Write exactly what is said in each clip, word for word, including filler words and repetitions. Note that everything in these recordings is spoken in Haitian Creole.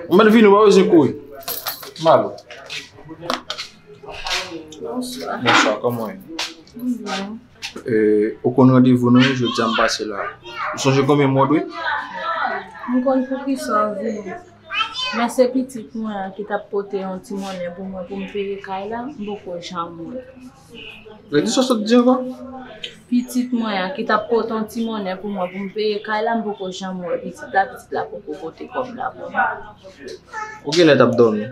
Ou mèt vini, ou pa bezwen kouri. M ale. Bonswa. Bonswa, kòman w ye? Mwen byen. Eh, ou konn randevou nou, jodi a m pase la. Ou sonje konbyen mwa w dwe? M konn poukisa w vini. Men se pitit mwen an ki t ap pote yon ti monnen pou mwen pou m peye kay la, m poko janm wè. Redi sa w sot di ankò? Pitit mwen an ki t ap pote yon ti monnen pou mwen pou m peye kay la, m poko janm wè pitit la, pitit la poko pote kòb la pou mwen. Ou genlè t ap dòmi?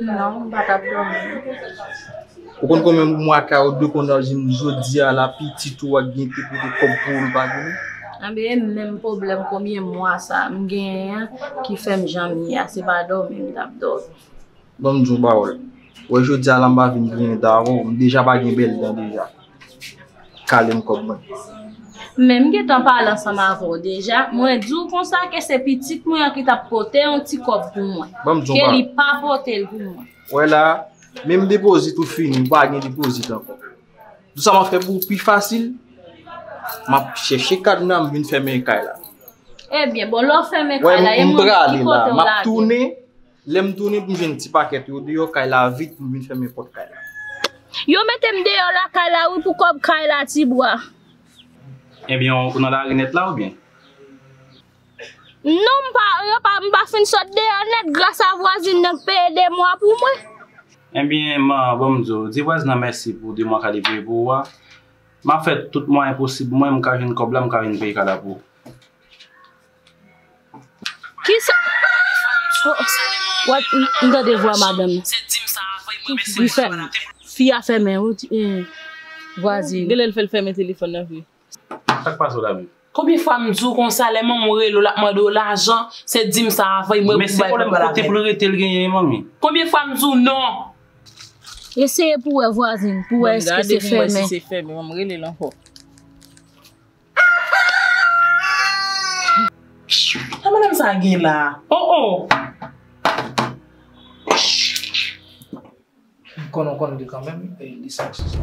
Non, m pa t ap dòmi. Ou konn konbyen mwa kay ou dwe konn al jwenn jodi a la, pitit ou a gen te pote kòb pou ou, li pa vini? Anben, e menm pwoblèm konbyen mwa sa m genyen an ki fè m jan m ye a, se pa dòmi m t ap dòmi. Ban m di w yon pawòl. Wè jodi a la m pa vin griyen dan avè w, m deja pa gen bèl dan deja. Kale m kòb mwen. Men m gentan pale ansanm avè w deja, mwen di w konsa ke se pitit mwen an ki t ap pote yon ti kòb pou mwen. Ban m di w yon pawòl. Ke li pa pote l pou mwen. Wè la, menm depozit ou fini, ou pa gen depozit ankò. Tout sa m ap fè pou ou pi fasil, m ap chèche kadna, m vin fèmen kay la. Ebyen, bon, lè w fèmen kay la, e mwen ki kote w lage? M ap tounen, lè m tounen pou m jwenn ti pakèt yo deyò kay la vit pou m vin fèmen pòt kay la. Yo mete m deyò lakay la wi pou kòb kay la, ti bwa. Ebyen, ou nan lari nèt la oubyen? Non, m pa, yo pa, m pa fin sot deyò nèt gras a vwazin nan k peye de mwa pou mwen. Ebyen, man, bon, m di w, di vwazin nan mèsi pou de mwa ke li peye pou ou a. M ap fè tout mwayen posib mwen, m ka jwenn kòb la, m ka vin peye kay la pou ou. Kisa? Wè, m, m tande vwa madanm nan. Wi, fè m. Fi a fèmen, wi, ti, eh, vwazin. Genlè l fè l fèmen telefòn nan vre. Sa k pase w la menm? Konbyen fwa m di w konsa, lè manman w rele w, l ap mande w lajan, se di m sa avè l, mwen pou bay papa l avè l. Men se pwoblèm kote pou l rete l genyen, manmi. Konbyen fwa m di w non? Eseye pou w wè vwazin, pou w wè èske se fèmen. Manmi, gade pou m wè si se fèmen, manmi, rele l ankò. Sa madanm sa gen la? Oh, oh! M konnen w konn li kanmenm, e li santi sa.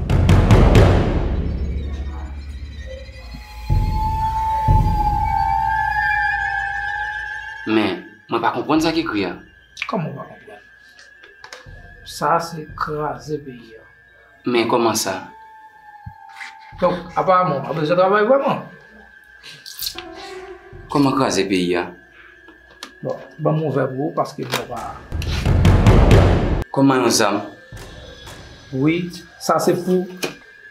Men, mwen pa konprann sa k ekri a. Kòman w pa konprann? Sa se kraze peyi a. Men kòman sa? Donk, aparaman, w pa bezwen travay vrèman. Kòman kraze peyi a? Bon, ban m ouvè pou ou, paske m wè pa. Kòman yon zam? Wi, sa se pou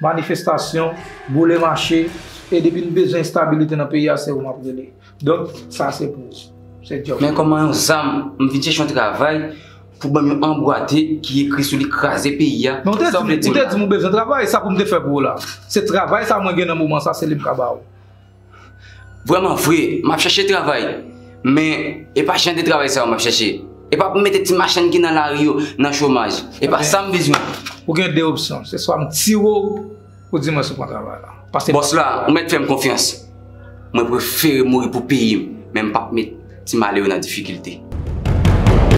manifestasyon, boule mache, e depi n bezwen estabilite nan peyi a, se ou m ap rele. Donk, sa se pou ou. Se djòb. Men kòman yon zam, m vin chèche yon travay pou ban m yon anbwate ki ekri sou li kraze peyi a. Men ou te di m, ou te di m ou bezwen travay, sa pou m te fè pou ou la? Se travay sa mwen gen nan moman sa, se li m ka ba ou. Vrèman vre, m ap chèche travay. Men, e pa jan de travay sa yo m ap chèche. E pa pou mete ti machann ki nan lari yo nan chomaj. E pa sa m bezwen. Ou gen de opsyon. Se swa m tire w, ou di mwen si w pran travay la. Paske bòs la, ou mèt fè m konfyans. Mwen prefere mouri pou peyi m, men m p ap met ti malere nan difikilte.